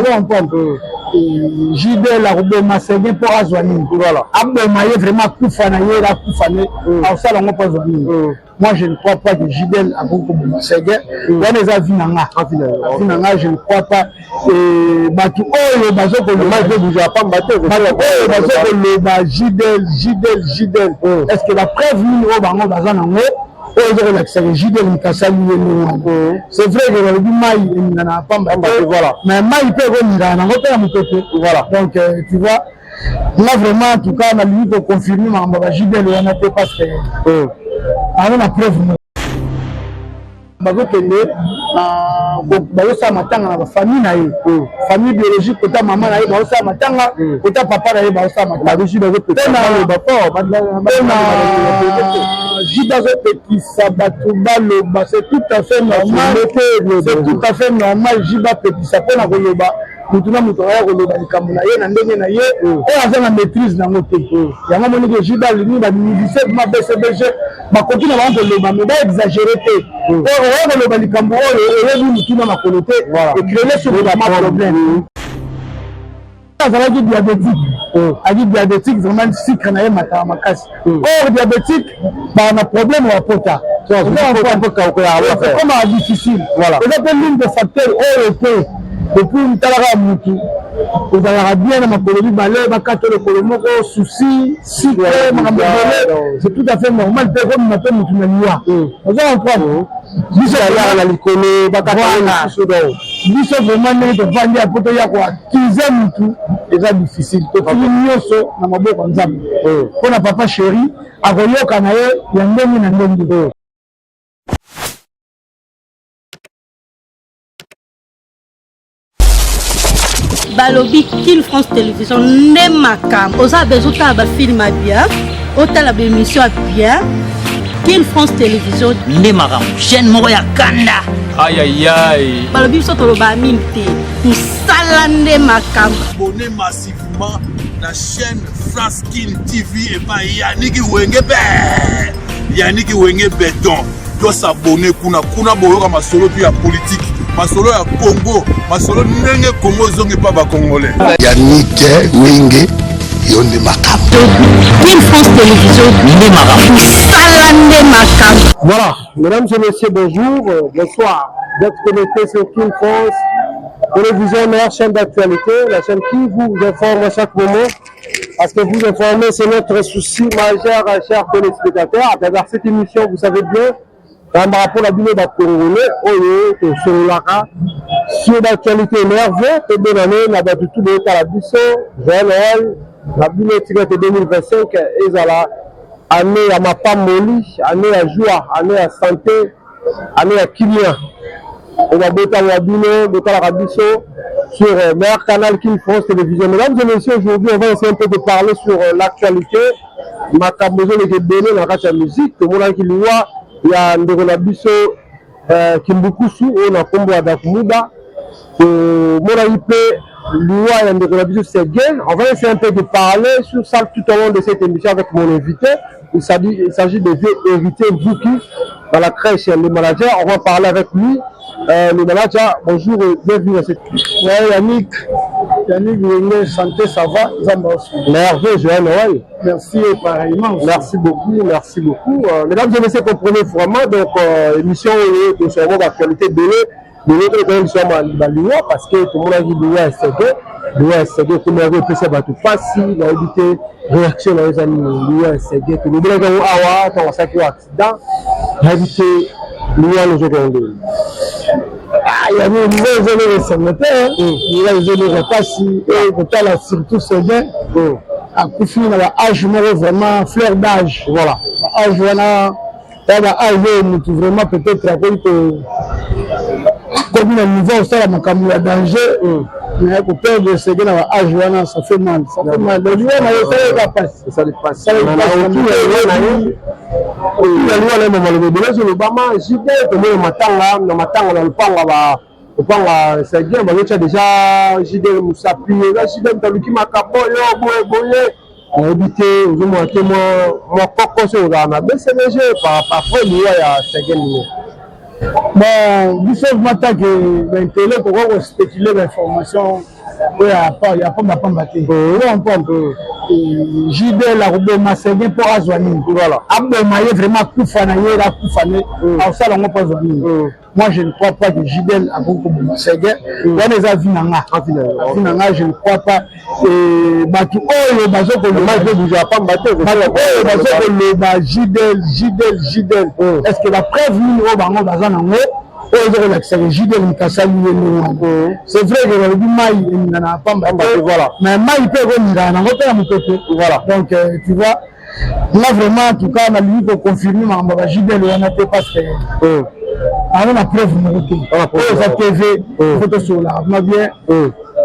Comprendre Jidel akoboma Seguin mpo azwa nini? Voilà. Aboma ye vraiment, akufa na ye, akufa ne, akosala yango mpo azwa nini? Moi, je ne crois pas que Jidel akoki koboma Seguin. Wana eza avis na nga, avis na nga, je ne crois pas. Bato oyo bazokoloba, oyo bazokoloba Jidel, Jidel, Jidel, est ce que bapreuve nini oyo bango baza nango oyo eza kolakisa ke Jidel moto asali ye ndenge wana? C'est vrai ke balobi mai eningana pamba te, mais mai mpe ekoningana nango mpe na mopepe. Donc tu vois, nga vraiment, en tout cas, nalingi koconfirme makambo ya bajidel wana te, parce que aza na preuve moko. Bazokende, bazosala matanga na bafamille na ye, famille biologique, kota mama na ye bazosala matanga, kota papa na ye bazosala matanga. Jide azopekisa bato baloba, c'est tout à fait normal, c'est tout à fait normal. Jide apekisa mpona koloba, motu na moto aya koloba likambo na ye na ndenge na ye oyo aza na maîtrise nango te. Yango moniki Jide alingi bamusicien ma BCBG bakoki na bango koloba, mais baexagérer te. Oya koloba likambo oyo oyebi motu na makolo te, ecréer sûrement problème. Azalaki diabétique, aki diabétique vraiment, sucre na ye mataka makasi. Or diabétique baa na problème ya pota, ekomaka difficile. Eza mpe l'une des facteurs oyo te. Depuis ntalaka mutu ozalaka bien na makolo mibale, bakata lokolo moko, souci, sucre, makambo ebele, c'est tout à fait normal mpe ekomema mpe mutu na liwa. Oza comprendre? Biso na likolo. Biso vraiment, ndenge tovandi ya po toya koaccuser mutu eza difficile. Totiki nyonso na maboko ya Nzambe. Mpona papa chéri, akoyoka na ye ya ndenge na ndenge. Balobi Kin France Télévision nde makambo. Oza besoin otala bafilm ya bien, otala baémission ya bien, Kin France Télévision nde makambo, chaîne moko ya kanda. Ayayay. Balobi biso toloba mingi te, mosala nde makambo. Abonnez massivement na chaîne France Kin TV epai Yaniki Wenge be, Yaniki Wenge Beton. Tos'abonner kuna, kuna boyoka masolo tu ya politike, masolo ya Congo, masolo ndenge Congo ezongi mpa bacongolais. Yannick Wenge, yo nde makambo. Kin France Télévision nde makambo. Mosala nde makambo. Voilà, mesdames et messieurs, bonjour, bonsoir. Vous êtes connectés sur King France Télévision, meilleure chaîne d'actualité, la chaîne qui vous informe à chaque moment. Parce que vous informer, c'est notre souci majeur, chers téléspectateurs. À travers cette émission, vous savez bien, un rapport à bino bacongolais oyo tosololaka sur l'actualité énervé. Bonne année na bato tu boyotala biso, joyeux Noël na bino. Tika te 2025 ezala année ya mapamboli, année ya joie, année ya santé, année ya kimia. Oyo babotanga bino botalaka biso sur meilleur canal King France Télévision. Mesdames et messieurs, aujourd'hui, on va essayer un peu de parler sur l'actualité, makambo ezoleka ebele na kati ya musique. Tomonaki liwa ya ndeko na biso Kimbukusu oyo na nkombo ya Dakumuda, tomonaki mpe liwa ya ndeko na biso Seguin. On va essayer un peu de parler sur ça tout au long de cette émission avec mon invité. Il s'agit de vieux Héritier Mvuki dans la crèche, le manager. On va parler avec lui. Le manager, bonjour et bienvenue dans cette Ouais, Yannick, Yannick Wenge, santé, ça va, Nzambe aussi. Merveille, joyeux Noël. Merci et pareillement aussi. Merci beaucoup, merci beaucoup. Mesdames et messieurs, comprenez vraiment, donc, émission oyo tosolola d'actualité ebele. Lelo tokoki biso baliwa, parce que tomonaki liwa ya Seguin. Liwa ya Seguin ekomaki epesa bato mpasi. Nayebi te réaction na yo eza nini, liwa ya Seguin. Tolobelaki yango awa ntango asalaki yo accident. Nayebi te liwa wana ozokende ndenge. Yango liwa eza eloko esengo te, liwa eza eloko mpasi. E kotala surtout Seguin akufi na ba âge moko vraiment fleur d'âge. Ba âge wana ya ba âge oyo motu vraiment peut-être akoki komi na niveau osala makambo ya danger, mais koperdre Seguin na ba âge wana, ça fait mal, ça fait mal. Donc liwa na ye esalaka mpasi. Esali mpasi liwa na ye. Maloba ebele ezolobama. Jide, tomoni matanga na matanga na lopanga ba lopanga Seguin, bazotia déjà Jide mosapi, eza Jide moto aluki makambo oyo boye boye. Nayebi te, ozomona te mwa kokoso ozala na BCBG par après liwa ya Seguin nini? Bon, biso vraiment tant que baintele tokoki kospécule bainformation oyo ya pamba pamba te. Comprendre Jidel akoboma Seguin mpo azwa nini? Aboma ye vraiment, akufa na ye, akufa ne, akosala yango mpo azwa nini? Moi, je ne crois pas que Jidel akoki koboma Seguin. Wana eza vie na nga, vie na nga, je ne crois pas. Bato oyo bazokoloba, oyo bazokoloba Jidel, Jidel, Jidel, est ce que bapreuve nini oyo bango baza nango oyo eza kolakisaka Jidel moto asali ye ndenge wana? C'est vrai que balobi mai eningana na pamba te, mais mai mpe ekoningana nango mpe na mopepe. Donc tu vois, nga vraiment, en tout cas, nalingi koconfirme makambo ya bajidel wana te, parce que aza na preuve moko te. Oyo eza TV, faut tosololaka vraiment bien.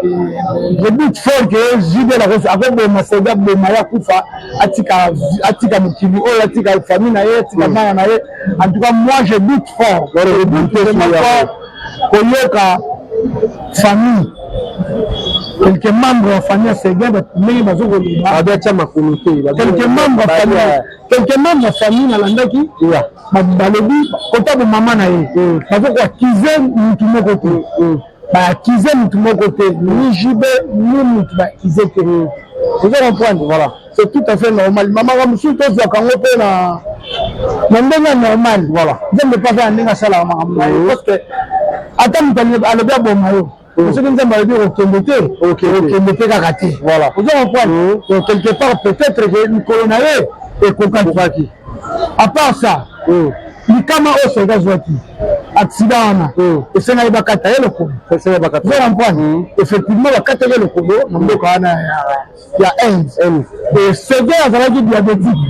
Je doute fort que Jidel akoboma Sega, aboma ye, akufa, atika mokili oyo, atika famille na ye, atika bana na ye. En tout cas, moi, je doute fort, je doute vraiment fort. Koyoka famille, quelques membres ya famille ya Seguin, ndenge bazokoloba, atia makolo te. Quelques membres ya famille, quelques membres ya famille nalandaki, balobi kota bomama na ye, bazokoaccuser mutu moko te, baaccuser mutu moko te, ni JB ni mutu, baaccuser te. Ozo comprendre? Voilà. C'est tout à fait normal. Mamaka mosusu tozwaka yango mpe na ndenge ya normal. Voilà. Nzambe mpe aza na ndenge asalaka makambo na ye, parce que ata moto alobi aboma yo, soki Nzambe alobi okokende te, okende te kaka te. Voilà. Ozo comprendre? Donc quelque part, peut-être que mikolo na ye ekokaki. À part ça, likama oyo soki azwaki accident wana, esengaki bakata ye lokolo. Ozo comprendre? Effectivement, bakataki ye lokolo na mboka wana ya Inde. Et Seguin azalaki diabétique,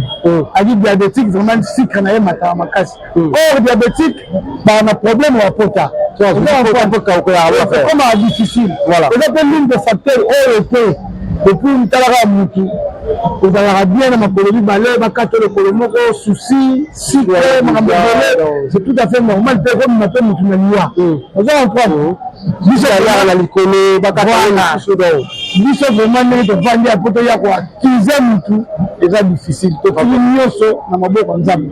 azalaki diabétique vraiment, sucre na ye mataka makasi. Or diabétique baa na problème ya pota, ekomaka difficile. Eza mpe l'une des facteurs oyo te. Depuis talaka mutu ozalaka bien na makolo mibale, bakata lokolo moko, souci, sucre, makambo ebele, c'est tout à fait normal mpe ekomema mpe mutu na liwa. Oza comprendre? Biso na likolo bakata. Biso vraiment, ndenge tovandi ya po toya koaccuser mutu, eza difficile. Totiki nyonso na maboko ya Nzambe.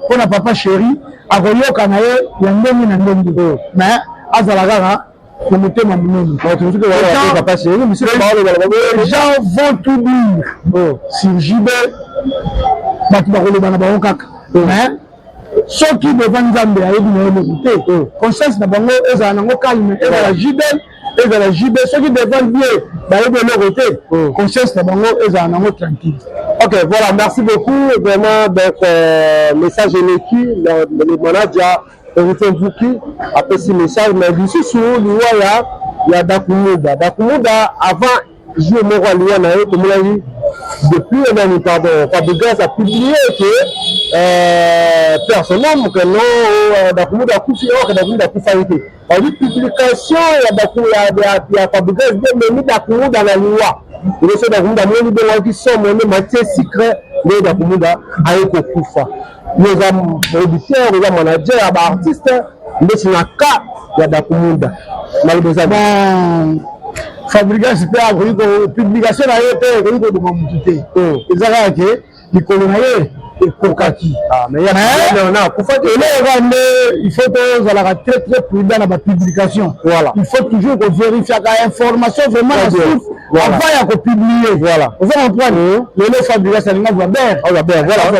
Mpona papa chéri, akoyoka na ye ya ndenge na ndenge, mais azala kaka na motema monene. Les gens vont tout dire sur JB, bato bakoloba na bango kaka, mais soki devant Nzambe ayebi na ye eloko te, conscience na bango ezala nango calme. Ezala Jidel, ezala JB, soki devant Dieu bayebi eloko te, conscience na bango ezala nango tranquille. Ok, voilà, merci beaucoup. Vraiment, donc, message eleki, le manager Héritier Mvuki apesi message, mais lisusu liwa ya Dakumuda. Dakumuda, avant jour moko ya liwa na ye, tomonaki depuis nani, pardon, Fabregas a publié que personne que non, Dakumuda akufi, or que Dakumuda akufaki te. Balobi publication ya Fabregas nde ememi Dakumuda na liwa. Liboso Dakumuda amoni bongo, ayaki somo nde matie sucre, nde Dakumuda aye kokufa. Yo oza producteur, oza manager ya baartiste, ndeti na cas ya Dakumuda, maloba eza? Bon, Fabregas mpe akoki, publication na ye mpe ekoki koboma motu te. Eza kaka ke likolo na ye ekokaki. Eloko nde il faut tozalaka très très prudent na bapublication. Il faut toujours kovérifiaka information vraiment na source avant ya kopublier. Oza comprendre? Lelo Fabregas alinga azwa ber, azwa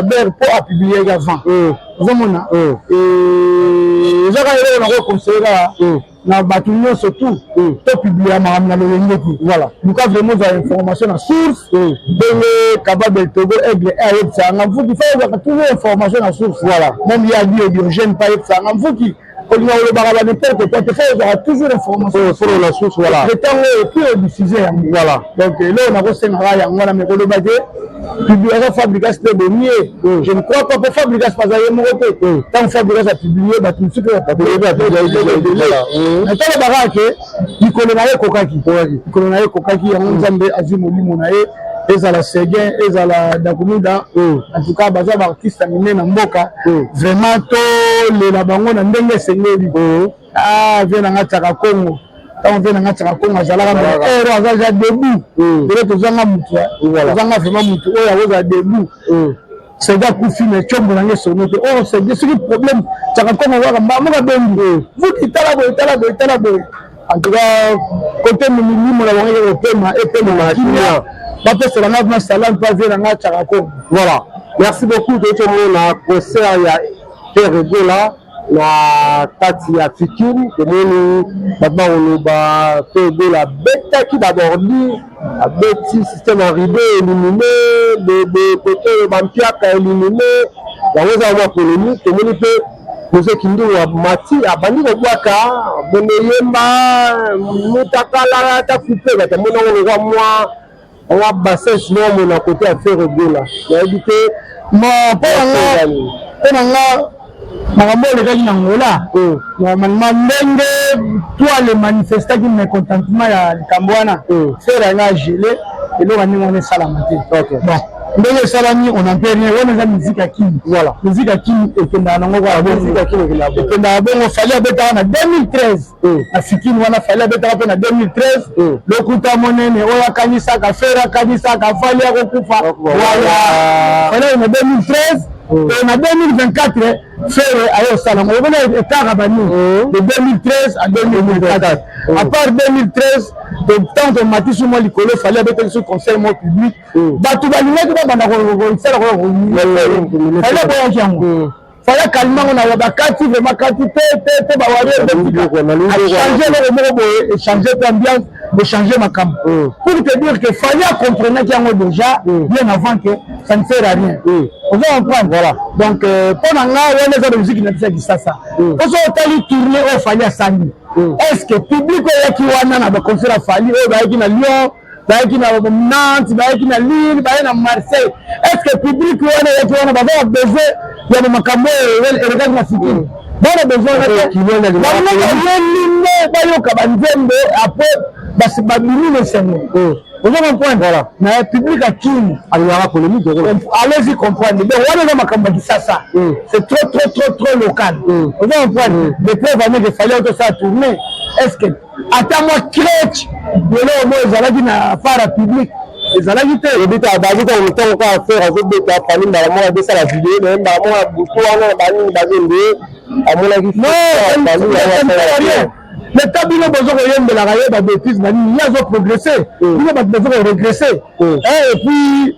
ber mpo apublier avant. Ozomona, eza kaka eloko nakoconseiller kaka na bato nyonso tout: topublier makambo na lolenge te. Luka vraiment ozwa information na source. Ndenge Kababel Togo Aigle ayebisaka nga, Mfuki, fa ozwaka toujours information na source. Même ye abi Diogène mpe ayebisaka nga, Mfuki, kolinga kolobaka ba n'importe quoi te, fa ozwaka toujours information solo na source. Voilà. Ntango et puis odiffuser yango. Donc eloko nakosengaka yango wana. Me koloba te publication Fabregas mpe bomi ye, je ne crois pas, po Fabregas aza ye moko te. Ntango Fabregas apublier, bato mosusu mpe. Tolobaka ke likolo na ye ekokaki, likolo na ye ekokaki, yango Nzambe azwi molimo na ye. Ezala Seguin, ezala Dakumuda, en tout cas baza baartiste ya minene na mboka. Vraiment, tolela bango na ndenge esengeli. Ah, vie nanga tiaka Congo, ntango vie nanga tiaka Congo azalaka ero, aza ja debout. Lelo tozanga mutu, tozanga vraiment mutu oyo akozala debout. Sege akufi mais tshombo na nge sono te. Oh Sege soki problème Chaka Kongo kaka mbala moko abengi. Vuki tala boye tala boye tala boye. En tout cas côté milimo na bango eke kopema epema na kimia. Bapesela nga vraiment salam mpe avie na nga Chaka Kongo. Voilà. Merci beaucoup totomona concert ya Ferre Gola na kati ya Fikin tomoni bato bakoloba Ferre Gola abetaki babordi abeti système ya rideau élimine kote oyo bampiaka élimine yango eza mwa polémique tomoni mpe Jose Kindingu amati abandi kobwaka boneyemba mutakala ata coupe bato amoni yango lokwa mwa mwa bassesse moko mona kote ya Ferre Gola nayebi te mpo na nga makambo oyo elekaki na Angola normalement ndenge toile manifestaki mécontentement ya likambo wana Ferre anga agele eloko ya ndenge wana esalama te. Bon, ndenge esalami, on en peut rien. Wana eza musique ya Kini. Voilà. Musique ya Kini ekendaka nango kaka bongo, ekendaka bongo. Fally abetaka na 2013 na Fikini wana, Fally abetaka mpe na 2013. Lokuta monene oyo akanisaka Ferre, akanisaka Fally akokufa wala. Fally na 2013 et na 2024 Ferre aye osala ngo omona ekaka banini de 2013 à 2024. À part 2013, ntango tomatisi mwa likolo, Fally abetaki so concert moko public, bato balingaki babanda kosala. Fally aboyaki yango. Fally akalima ngo na bakati vraiment kati te te te. Bawari achange eloko moko boye, echange mpe ambiance, echange makambo. Pour te dire que Fally acomprenaki yango déjà bien avant, que ça ne sert à rien. Ozo comprendre? Voilà. Donc mpo na nga, wana eza musique na biso ya Kisasa. Oso otali tournée oyo Fally asali, est ce que public oyo eyaki wana na baconcert ya Fally, oyo bayaki na Lyon, bayaki na Nantes, bayaki na Lille, bayaki na Marseille, est ce que public wana eyaki wana baza na besoin ya makambo oyo elekaki na Fikini? Bana besoin wana te. Bango bayeli nde bayoka banzembo, après basi babimi na esengo. Ozo comprendre? Na public akini alingaka polémique. Allez-y comprendre. Donc wana eza makambo ya Kisasa, c'est trop trop trop trop local. Ozo comprendre? De preuve ane que Fally otosala tournée, est ce que ata mwa crèche eloko moko ezalaki na part ya public ezalaki te? Ebeta bazi ntango ntango kaka Ferre azobeta, Fally mbala moko abesala video na ye mbala moko na butu wana na banini bazembe amonaki. Non, leta bino bozo koyembelaka ye babêtises banini, ye azoprogresse, bino bato bozo koregresse. Et puis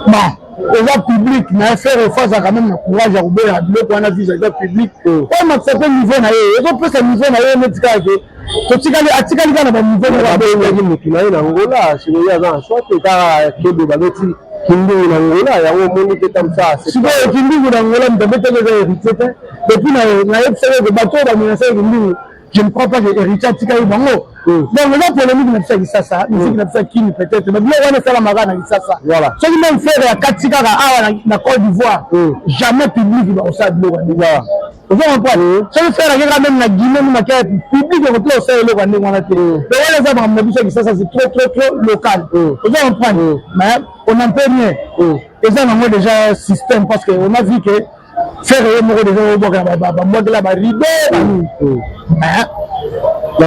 bon, eza public na ye. Ferre faut azalaka même na courage ya koboya biloko wana vis-à-vis ya public oyo makisa mpe niveau na ye, ezopesa niveau na ye neti kaka ke totikali, atikali kaka na baniveau. Babengaki motu na ye na Ngola, sikoyo aza na choix te, kaka kebe babeti Kindingu na Ngola, yango omoni te tamsa. Sikoyo Kindingu na Ngola, moto abetaki eza Héritier te. Et puis nayebisaki eke bato oyo bamenasaki Kindingu, je ne crois pas que Héritier atikali bango. Donc eza polémique na biso ya Kisasa, musique na biso ya Kini peut-être, mais biloko wana esalamaka na Kisasa. Soki même Ferre akati kaka awa na Côte d'Ivoire, jamais public bakosala biloko ya ndenge wana. Ozo comprendre? Soki Ferre akeka même na Guinée maki, public ekotila kosala eloko ya ndenge wana te. Donc wana eza makambo na biso ya Kisasa, c'est trop trop trop local. Ozo comprendre? Mais on n'en peut rien, eza nango déjà système, parce que on a vu que Ferre ye moko déjà obwaka bambwakela barideau banini. Mais non,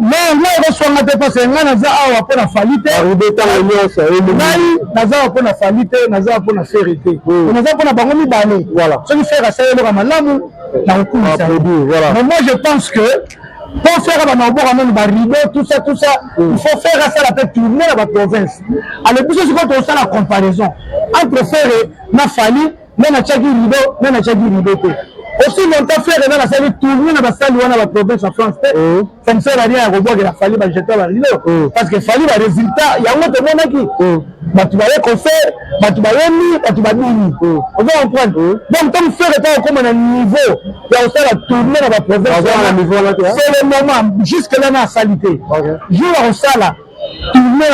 ngai ekoswanga te, parce que ngai naza awa mpo na Fally te. Ngai naza awa mpo na Fally te, naza awa mpo na Ferre te, naza mpo na bango mibale. Soki Ferre asali eloko malamu, nakokumisa. Mais moi je pense que mpo Ferre bana koboka nano barideau, tout ça tout ça, il faut Ferre asala mpe tournée na baprovince. Alors biso sikoyo tokosala comparaison entre Ferre na Fally, nde natiaki rideau, nde natiaki rideau te. Aussi longtemps Ferre na nasali tournée na basali wana baprovince ya France te, ça ne sert à rien ya kobwakela Fally bajeton barideau, parce que Fally barésultat yango tomonaki, bato baye concert, bato bayembi, bato babini. Ozo comprendre? Donc ntango Ferre ta okóma na niveau ya kosala tournée na baprovince, c'est le moment. Jusque là na asali te. Jour ya kosala tournée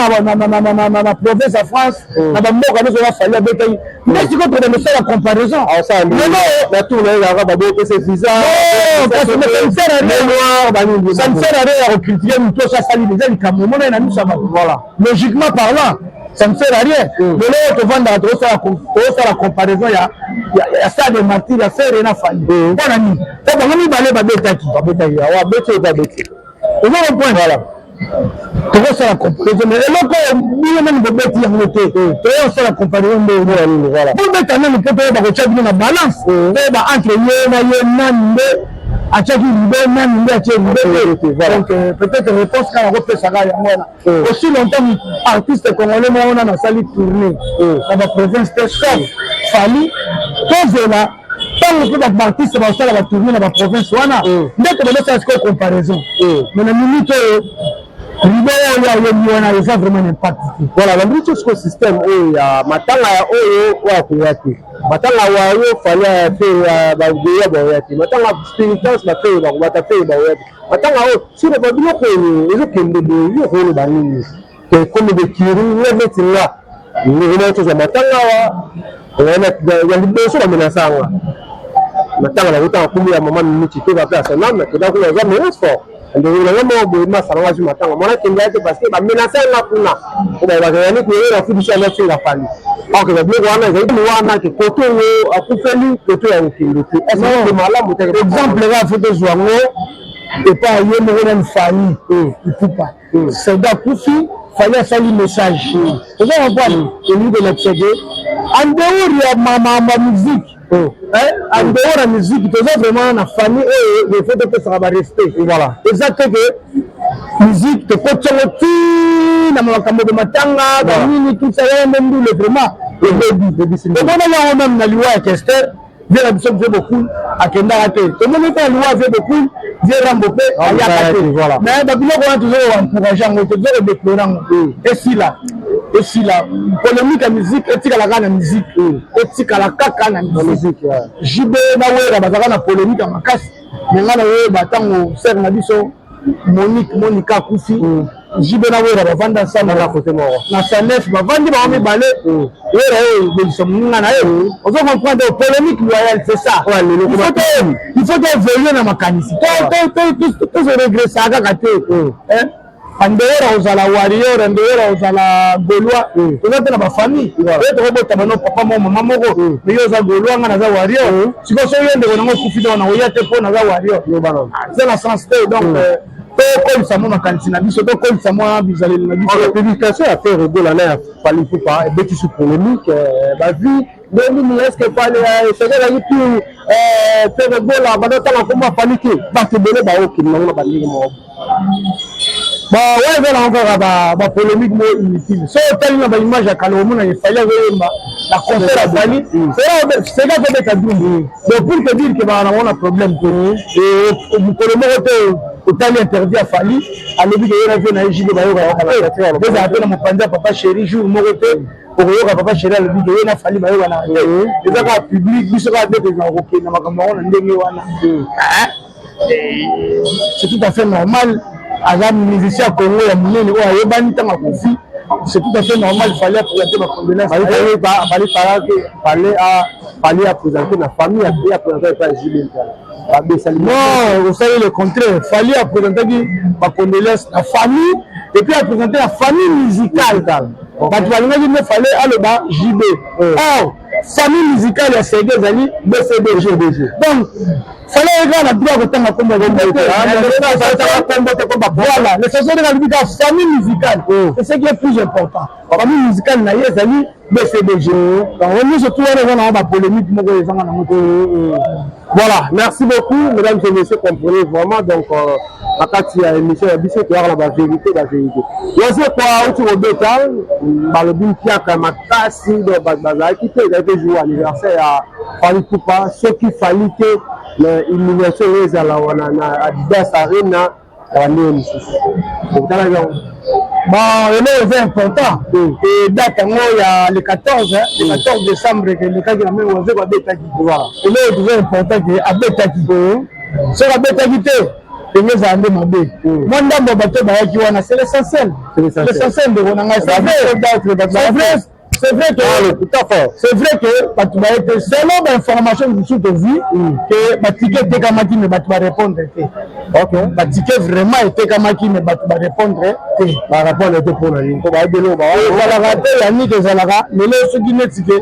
na province ya France, na bamboka nyonso ba Fally abetaki, nde sikoyo tokende kosala comparaison. Na tour na ye kaka babopesa visa. Ça ne sert à rien ya kocritiquer moto oso asali déjà likambo omona ye na miso ya bato. Voilà. Logiquement parlant, ça ne sert à rien. Lelo oyo tovandaka, tozosala comparaison ya stade des Martyrs ya Ferre na Fally, mpona nini? Po bango mibale babetaki. Babetaki, abeti oyo babeti. Ozo comprendre? Voilà. Tokosala comparaison, mais eloko oyo bino nani bobeti yango te, toya kosala comparaison nde bobeta nani mpo toyeba kotya bino na balance, toyeba entre ye na ye nani nde atiaki rideau, nani nde atie rideau te. Donc peut-être réponse kaka kopesaka yango wana. Aussi longtemps artiste congolais moko nano asali tournée na baprovince te, sauf Fally. Tozela ntango mpe bato baartiste basala batournée na baprovince wana nde tobandosala sikoyo comparaison. Mais na minute oyo, rideau oyo ayebi wana eza vraiment na impact te. Voilà, bambili ti sikoyo système oyo ya matanga ya oyo oyo akoya te, matanga wayo Fally ya fe bagoya baoya te, matanga spiritas bafe bakobata fe baoya te, matanga oyo sikoyo babiloko oyo ezokende boye. Yo okoloba nini? Ekomi bekiri nga neti nga ndenge moko tozwa matanga awa ya liboso, bamenasanga matanga nakotanga kombo ya mama Mimi Chiteka mpe asonam. Nakenda kuna, aza meilleur fort ndeko nanga moko boye, masala nga azwi matanga mwana akende te parce que bamenasa nga kuna po bakazali koyeba bafudisi yango afinga Fally. Ok, babiloko wana ezali wana ke kote oyo akufeli, kote ya kokende te, est malamu te? Exemple kaka, faut tozwa yango epai ye moko nani, Fally Ipupa. Soldat akufi, Fally asali message. Oza comprendre? Elingi kolakisa ke en dehors ya mamamba musique, en dehors ya musique, toza vraiment na famille oyo il faut topesaka barespect. Voilà. Eza te ke musique tokoti yango ti na makambo de matanga banini, tout ça wana nde ndule vraiment ebebi. Tomonaki yango même na liwa ya Kester, vieux na biso, vieux Bokul akendaka te. Tomoni mpe na liwa vieux Bokul, vieux Rambo mpe ayaka te. Mais babiloko wana toza koencourage yango te, toza kodéplore yango. Esila, esila. Polémique ya musique etikala kaka na musique, etikala kaka na musique. JB na Wera bazalaka na polémique ya makasi, mais ngai nayoyeba ntango sœur na biso Monique, Monika akufi, JB na Wera bavanda ensemble na Sanef, bavandi bango mibale. Wera oyo ebongisa moninga na ye. Ozo comprendre? Polémique loyale, c'est ça. Il faut toévolue na makanisi, tozoregressaka kaka te. Andeyora ozala warrior, andeyora ozala gaulois, toza mpe na bafamille oyo tokobota bano papa moko, mama moko, mais yo oza gaulois, nga naza warrior. Sikoyo soki yo ndeko nango okufi, donc nakoya te mpo naza warrior, eza na sens te. Donc tokolisa mwa makanisi na biso, tokolisa mwa bizaleli na biso. Publication ya Ferre Gola na ya Fally Ipupa ebetisi polémique bavi nde nini? Est ce que Fally esekelaki tu Ferre Gola bazotanga kombo Fally te? Bato ebele baokende nango na bandenge moko. Bon, wana eza nango kaka bapolémique moko inutile. So otali na baimage ya kala, omona Fally azoyemba na concert ya Fally, seka azobeta drum. Donc pour te dire ke baka nango na problème te. Mokolo moko te otali interview ya Fally, alobi ke ye na vieux na ye JB bayokaka. Ezala mpe na mopanzi ya Papa Chéri, jour moko te okoyoka Papa Chéri alobi ke ye na Fally bayokana te. Eza kaka public, biso kaka nde tozala kokende makambo yango na ndenge wana. C'est tout à fait normal, aza musicien ya Congo ya monene oyo ayebani. Ntango akufi, c'est tout à fait normal Fally aprésente bacondoléance. Fally aprésente na famille, aprésente epai JB Mpiana. Babesali. Non, osali le contraire. Fally aprésentaki bacondoléance na famille et puis aprésente la famille musicale. Bato balingaki nde Fally aloba JB, or famille musicale ya Sege ezali BCBG. Donc Fally ayekaka na droit kotanga kombo. Voilà, l'essentiel alobi kaka famille musicale, c'est ce qui est plus important. Famille musicale na ye ezali BCBG. Donc nyonso tu wana eza nango bapolémique moko ezanga nango te. Voilà, merci beaucoup, mesdames et messieurs, comprenez vraiment. Donc, na kati ya émission ya biso, toyaka na bavérité, bavérité. Wazekwa auti kobeta, balobi mpiaka makasi, donc bato bazalaki te. Ezalaki mpe jour anniversaire ya Fally Ipupa. Soki Fally te na humiliation oyo ezala wana na Adidas Arena ya bandenge mosusu, okotalaki yango? Bon, eloko eza important e date yango ya le 14, le 14 décembre elekaki na meme Wazekwa abetaki. Eloko toza important ke abetaki. Soki abetaki te, ndenge ezala nde mabe. Mwa ndambo ya bato bayaki wana, c'est l'essentiel, l'essentiel, ndeko na ngai. C'est vrai que bato baye te. Selon bainformation mosusu tozwi ke batike etekamaki, mais bato barépondre te. Batike vraiment etekamaki, mais bato barépondre te. Barépondre te mpona nini? Po bayebi eloko. Ezalaka te, Yannick, ezalaka lelo soki neti ke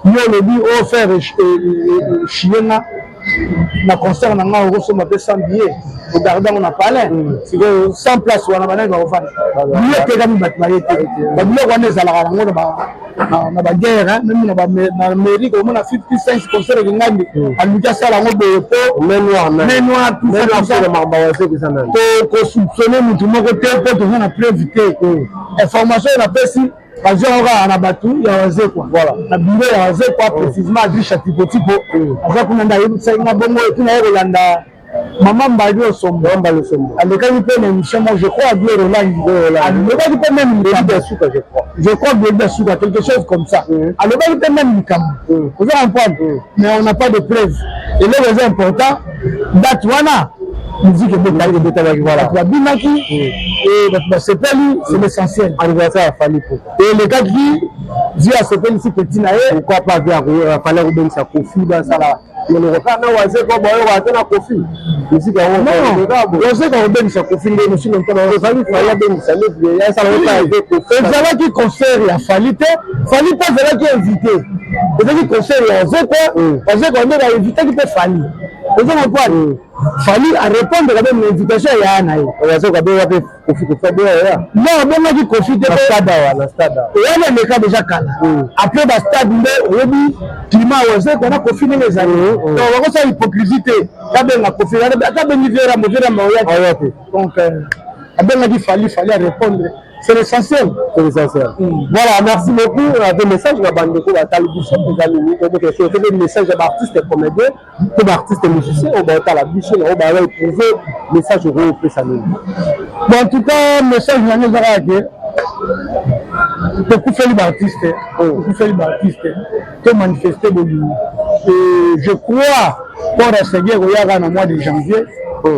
yo olobi ofaire chie nga. Na concert na ngai, okosomba mpe 100 billet, ogarde yango na palais. Sikoyo 100 place wana, banani bakofanda? Billet etekami, bato baye te. Babiloko wana ezalaka yango na baguerre, même na Amérique. Omona 55 concert ekengandi, aluki asala yango boye po Main noire. Main noire. Tokosoupçonne mutu moko te mpo toza na preuve te. Information oyo napesi, bazwi yango kaka na bato ya Wazekwa, na bureau ya Wazekwa, précisement Adrisha Tipotipo aza kuna, nde ayebisaki nga bongo. Et puis naye kolanda mama Mbali Osombo, alekaki mpe na émission moko, je crois Gloire Olangi, alobaki mpe même likambo, je crois Gloire Asuka, quelque chose comme ça, alobaki mpe même likambo. Oza comprendre, mais on n'a pas de preuve. Eloko eza important, date wana musique ebetamaki, bato babinaki, bato basepeli, c'est l'essentiel. Anniversaire ya Fally, pourquoi? Elekaki, vieux asepelisi petit na ye. Pourquoi pas vieux Fally akobengisa Kofi, basala eloko kaka na Wazekwa, boyoka te na Kofi musique yango? Wazekwa akobengisa Kofi nde mosi longtemps. Ezali Fally abengisa nde asala. Ezalaki concert ya Fally te, Fally mpe azalaki invité. Ezalaki concert ya Wazekwa. Wazekwa nde bainvitaki mpe Fally. Oza comprendre, Fally arépondre quand même na invitation ya yaya na ye. Wazekwa abenga mpe Kofi, Kofi abenga ya? Non, abengaki Kofi te. Stade awa, na stade. Wana eleka déjà kala. Après bastade nde oyebi climat Wazekwa na Kofi ndenge ezali. Donc bakosala hypocrisie te, abenga Kofi, ata abengi Veramo, Veramo oya te. Donc abengaki Fally, Fally arépondre, c'est l'essentiel. C'est l'essentiel. Voilà, merci beaucoup. Avec message na bandeko batali biso, eza nini? Oyo message ya baartiste comédien to baartiste musicien oyo baotala biso na oyo baza éprouvé, message okoyo opesa nini? Bon, en tout cas, message na nga eza kaka ke tokufeli baartiste, tokufeli baartiste, tomanifeste bolingo. Et je crois port ya Seguer koyaka na mois de janvier.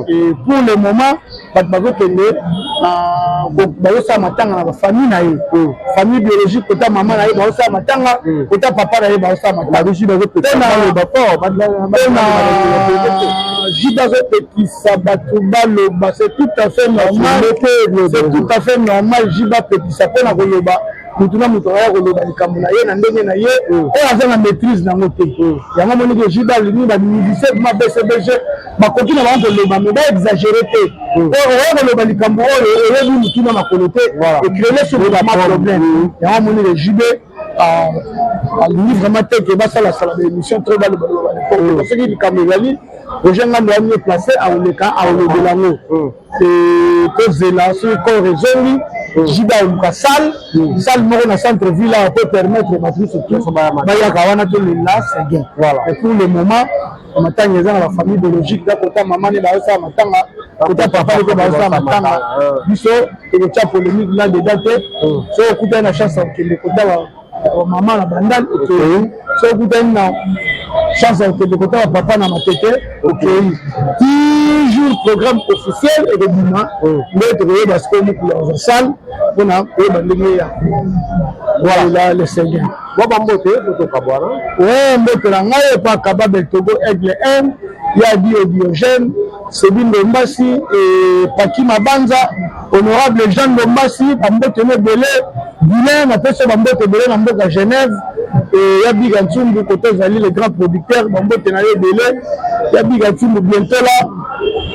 Et pour le moment, bato bazokende, bazosala matanga na bafamille na ye, famille biologique. Kota mama na ye bazosala matanga, kota papa na ye bazosala matanga. JB azopekisa bato baloba, c'est tout à fait normal, c'est tout à fait normal. JB apekisa mpona koloba, motu na moto aya koloba likambo na ye na ndenge na ye oyo aza na maîtrise nango te. Yango moniki JB alingi bamusicien ma BCBG bakoki na bango koloba, mais baexagérer te. Oya koloba likambo oyo oyebi motu na makolo te, ecréer sûrement problème. Yango moni le JB alingi vraiment te ke basalasala baémission trop, balobaloba n'importe. Soki likambo ezali, Roger Ngando ya mieux placé aoleka, aolobela yango. Tozela soki corps ezongi, JB aoluka salle moko na centre ville awa po permettre bato nyonso bayaka wana, tolela Seguin. Et pour le moment, matanga eza na bafamille biologique, da kota mama nde bazosala matanga, kota papa nde bazosala matanga. Biso tokotya polémique là dedans te. Soki okutani na chance ya kokende kota bamama na Bandal, okei. Soki okutani na chance ya kokende kota bapapa na Matete, okei. Toujours programme officiel ekobima nde tokoyeba sikoyo mokolo ya kozwa salle mpona koyeba ndenge ya voilà le Seigneur. Mwa bambote otoka bwana. We, mbote na ngai epa Kababel Togo, Aigle 1 ya Dio Diogène Sebi Ndombasi e Paki Mabanza, honorable Jean Ndombasi, bambote no ebele. Guilin, napesi bambote ebele na mboka Genève. E ya Biga Ntsumbu, kote ezali le grand producteur, bambote na yo ebele ya Biga Ntsumbu. Bientôt là,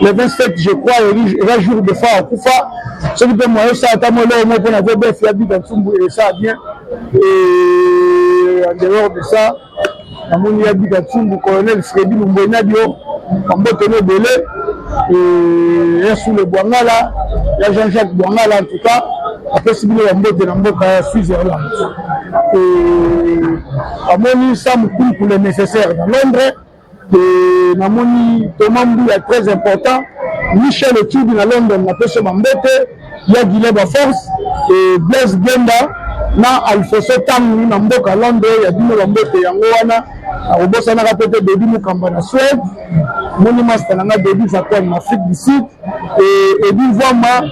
le 27, je crois, eza jour de fois akufa. Soki mpe moyo osala ata mo eloko moko mpona vbf ya Biga Ntsumbu, esala bien. Et en dehors de ça, namoni ya Bika Ntsumbu, colonel Fredi Lumbwenadio, bambote no ebele. Ya Sule Bwangala, ya Jean-Jacques Bwangala, en tout cas apesi bino bambote na mboka ya Switzerland. Amoni Sam Kunku, le nécessaire na Londres. Namoni Thomas Mbuya, très important, Michel Otubi na London, napesi bambote. Ya Guilin Baforce et Blaise Genda na Alfonso Tangu na mboka Londres, ya bino bambote yango wana. Nakobosanaka mpe te Dedi Mukamba na Suède, moni master na nga Dedi Zakwan na Afrique du Sud, et Edi Mvwama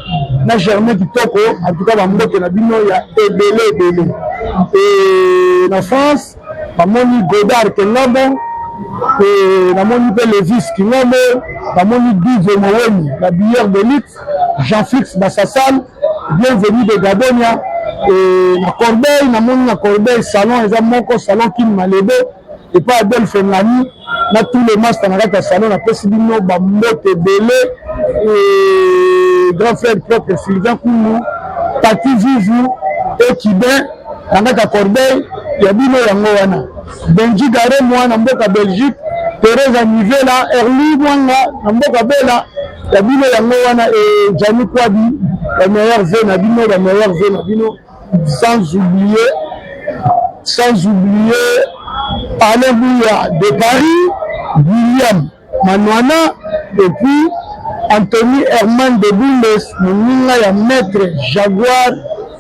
na Germain Kitoko. En tout cas, bambote na bino ya ebele ebele. E na France, namoni Godard Kengamo, namoni mpe Levis Kingamo, namoni Dive Moweni, la bière de luxe, Jean-Fix Bassasal, bienvenue de Gabonia. E na Corbeil, namoni na Corbeil salon eza moko, salon Kim Malebo epai Adolphe Ngani. Na tous les masta na kati ya salon, napesi bino bambote ebele. Grand frère propre Sylvain Kungu, Pati Vuvu Ekibin na kati ya Corbeil ya bino yango wana, Benji Garemwa na mboka Belgique, Teresa Nivela, Erli Mwanga na mboka Bela ya bino yango wana, e Jani Kwadi, ba meilleurs vœux na bino, ba meilleurs vœux na bino, sans oublier Alain Bouya de Paris, William Manouana et puis Anthony Herman de Bundes, moninga ya maître Jaguar,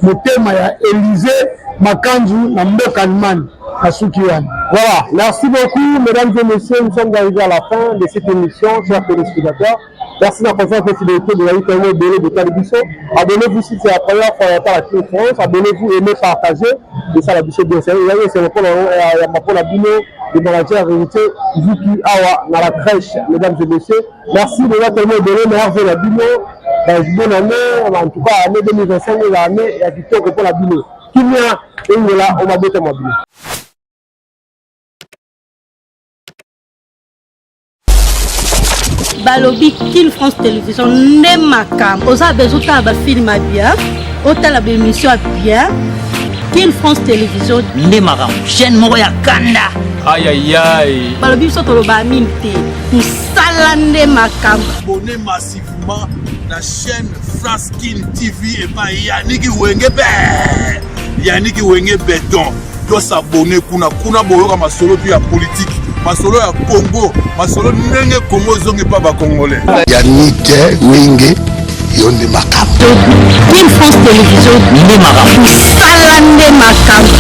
motema ya Élysée Makanzu na mboka Allemagne. Nasuki wana. Voilà, merci beaucoup, mesdames et messieurs. Nous sommes arrivés à la fin de cette émission, chers téléspectateurs. Merci de la confiance et fidélité de la vie de de Calibiso. Abonnez-vous si c'est la première fois à la King France. Abonnez-vous, aimez, partagez. Et ça, la biso bien. C'est le la bino, le manager héritier, Zuki Awa, dans la crèche, mesdames et messieurs. Merci de votre tellement donné, merci la bino. Bonne année, en tout cas, année 2025, l'année, il y a du temps pour la bino. Kimia, et là, on va botter ma bino. Balobi Kin France Télévision nde makambo. Oza besoin otala bafilm ya bien, otala baémission ya bien, Kin France Télévision nde makambo, chaîne moko ya kanda. Ayayay. Balobi biso toloba mingi te, mosala nde makambo. Abonnez massivement na chaîne France Kin TV epai Yaniki Wenge be, Yaniki Wenge Beton. Tos'abonner kuna. Kuna boyoka masolo tu ya politike, masolo ya Congo, masolo ndenge Congo ezongi mpa bacongolais. Yannick Wenge, yo nde makambo. Kin France Télévision nde makambo. Mosala nde makambo.